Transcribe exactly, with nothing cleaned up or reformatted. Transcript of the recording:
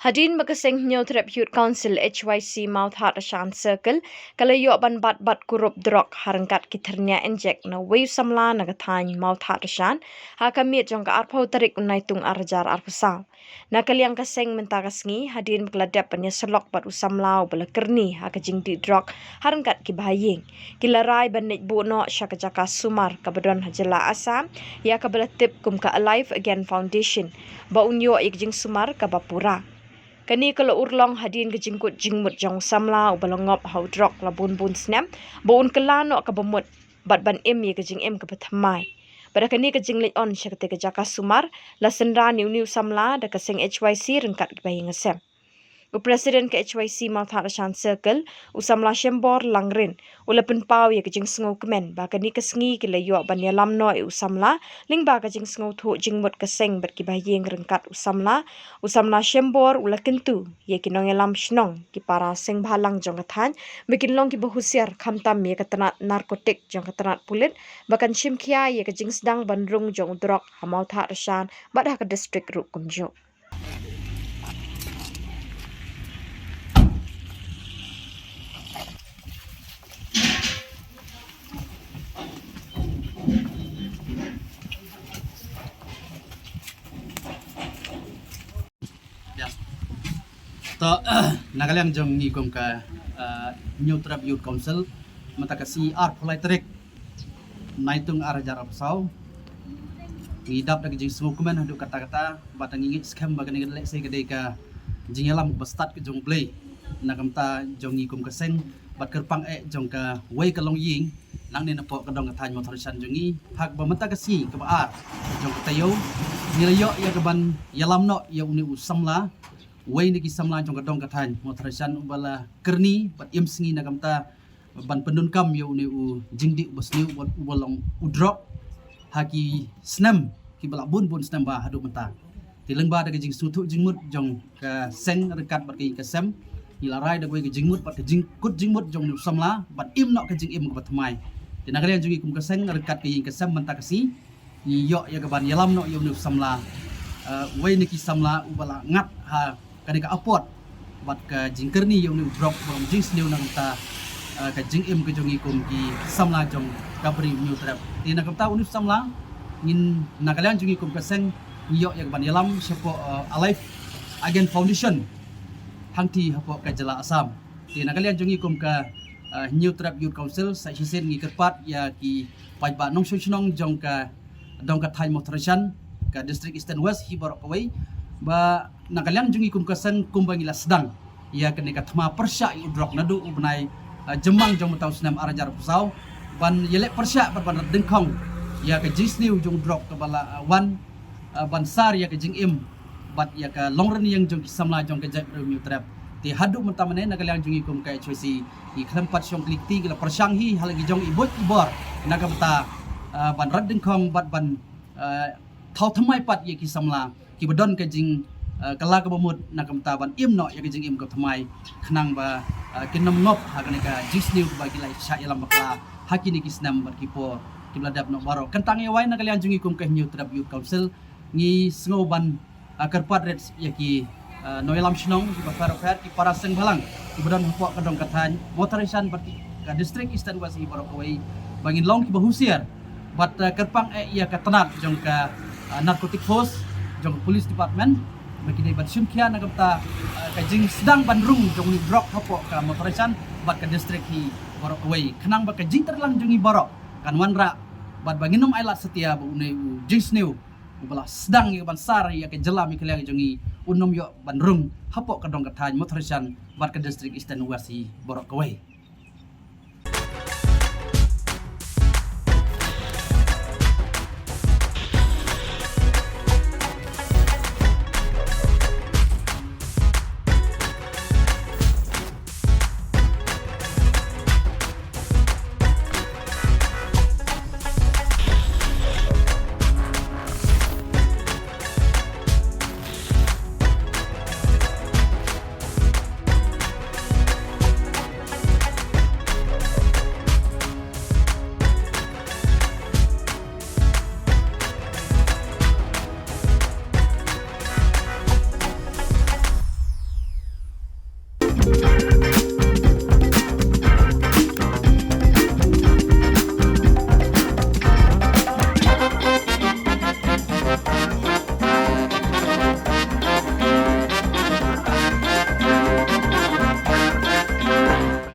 Hadien ba ka seng Hynñiewtrep Youth Council H Y C Mawthadraishan Circle ka la ïoh ban bat bad kurup drok ha ryngkat ki thyrnia injek na uwei u samla na ka thaiñ Mawthadraishan ha ka miet jong ka arphew tarik u Naitung ar hajar arphew saw. Na ka liang ka seng mynta ka sngi hadien ba ka la dep ban ïasyllok bad u samla uba la kyrni ha ka jingdih drok ha ryngkat ki bahaïing, ki la rai ban leit buh noh sha ka jaka sumar kaba don ha jylla Assam ïa kaba la tip kum ka Alive Again Foundation ba un ïoh ïa ka jingsumar kaba pura. Kane ka la urlong hadien ka jingkut jingmut jong u samla uba la ngop ha u drok la bun bun snem ba un kylla noh kaba mut bad ban im ïa ka jingim kaba thymmai. Bad ha kane ka jingleit on sha katei ka jaka sumar la synran ïa une u samla da ka seng H Y C ryngkat ki bahaïing hasem. U President ka H Y C Mawthadraishan Circle, u samla Shembor Langrin, u la pynpaw ïa ka jingsngewkmen ba kane ka sngi ki la ïoh ban ïalam noh ïa u samla lyngba ka jingsngewthuh jingmut ka seng bad ki bahaïing ryngkat u samla. U samla Shembor u la kyntu ïa ki nongïalam shnong, ki para seng bhalang jong ka thaiñ ba kin long kiba husiar khamtam ïa ka tnat narkotik jong ka tnat pulit ba kan shim khia ïa ka jingsdang ban rung jong u drok ha Mawthadraishan bad ha ka distrik ruh kumjuh. To, na ka liang jong ngi kum ka, eh, Hynñiewtrep Youth Council, mynta ka sngi arphew lai tarik Naitung ar hajar arphew saw, ngi dap da ka jingsngewkmen haduh katta katta, bad ngi ngeit skhem ba kane ka lehse ka dei ka jingïalam ba stad ka jong U Blei na ka bynta jong ngi kum ka seng bad kyrpang eh jong kawei ka longïing nangne napoh ka dong ka thaiñ Mawthadraishan jong ngi. Haba mynta ka sngi kaba ar jong ka taïew, ngi la ïoh ïa ka ban ïalam noh ïa une u samla, uwei na ki samla jong ka dong ka thaiñ Mawthadraishan uba la kyrni bad im sngi na ka bynta ban pyndonkam ïa une u jingdih uba sniew, uba, uba long u drok ha ki snem kiba la bun bun snem ba haduh mynta. Te lyngba da ka jingsngewthuh jingmut jong ka seng ryngkat bad ka ïing ka sem, ngi la rai da kawei ka jingmut bad ka jingkut jingmut jong une u samla ban im noh ka jingim kaba thymmai. Te na ka liang jong ngi kum ka seng ryngkat ka ïing ka sem mynta ka sngi ngi ïoh ïa ka ban ïalam noh ïa une u samla, eh, uwei na ki samla uba la ngat ha kane ka apot bad ka jingkyrni ïa une u drok ba long jingsniew na ka bynta, eh, ka jingim ka jong ngi kum ki samla jong ka Bri u Hynñiewtrep. Te na ka bynta une u samla ngin na ka liang jong ngi kum ka seng ngi ïoh ïa ka ban ïalam shapoh, eh, Alive Again Foundation hangtei hapoh ka jylla Assam. Te na ka liang jong ngi kum ka, eh, Hynñiewtrep Youth Council sa shisien ngi kyrpad ïa ki paidbah nongshong shnong jong ka dong ka thaiñ Mawthadraishan, ka distrik Eastern West hi baroh kawei, ba na ka liang jong ngi kum ka seng kumba ngi la sdang ïa kane ka thma pyrshah ïa u drok naduh u bnai, eh, Jymmang jong mynta u snem ar hajar arphew saw, ban ïaleh pyrshah bad ban rat dyngkhong ïa ka jingsniew jong u drok kaba la, eh, wan, eh, ban sar ïa ka jingim bad ïa ka longrynïeng jong ki samla jong ka jaitbynriew Hynñiewtrep. Te haduh mynta mynne na ka liang jong ngi kum ka H Y C ngi khlem pat shong kli kti, ngi la pyrshang hi ha la ki jong i buit i bor na ka bynta, eh, ban rat dyngkhong bad ban, eh, thaw thymmai pat ïa ki samla kiba don ka jing, eh, kylla kaba mut na ka bynta ban im noh ïa ka jingim kaba thymmai khnang ba, eh, kin ym ngop ha kane ka jingsniew kaba ki la shah ïalam bakla ha kine ki snem bad ki por kiba la dep noh baroh. Kyntang ïa wai na ka liang jong ngi kum ka Hynñiewtrep Youth Council ngi sngew ban, ah, kyrpad rit ïa ki, ah, nongïalam shnong kiba pher pher, ki para seng bhalang kiba don hapoh ka dong ka thaiñ Mawthadraishan bad ki, ka distrik Eastern West hi baroh kawei, ba ngin long kiba husiar bad, ah, kyrpang eh ïa ka tnat jong ka, ah, narcotic force jong ka police department ba ki dei ban shim khia na ka bynta, ah, ka jingsdang ban rung jong une u drok hapoh ka Mawthadraishan bad ka distrik hi baroh kawei, khnang ba ka jingtreilang jong ngi baroh kan wanrah bad ba ngin ym ailad satia ba une u jingsniew uba la sdang ïa ka ban sar ïa ka jylla Meghalaya ka jong ngi un ym ïoh ban rung hapoh ka dong ka thaiñ Mawthadraishan bad ka distrik Eastern West hi baroh kawei.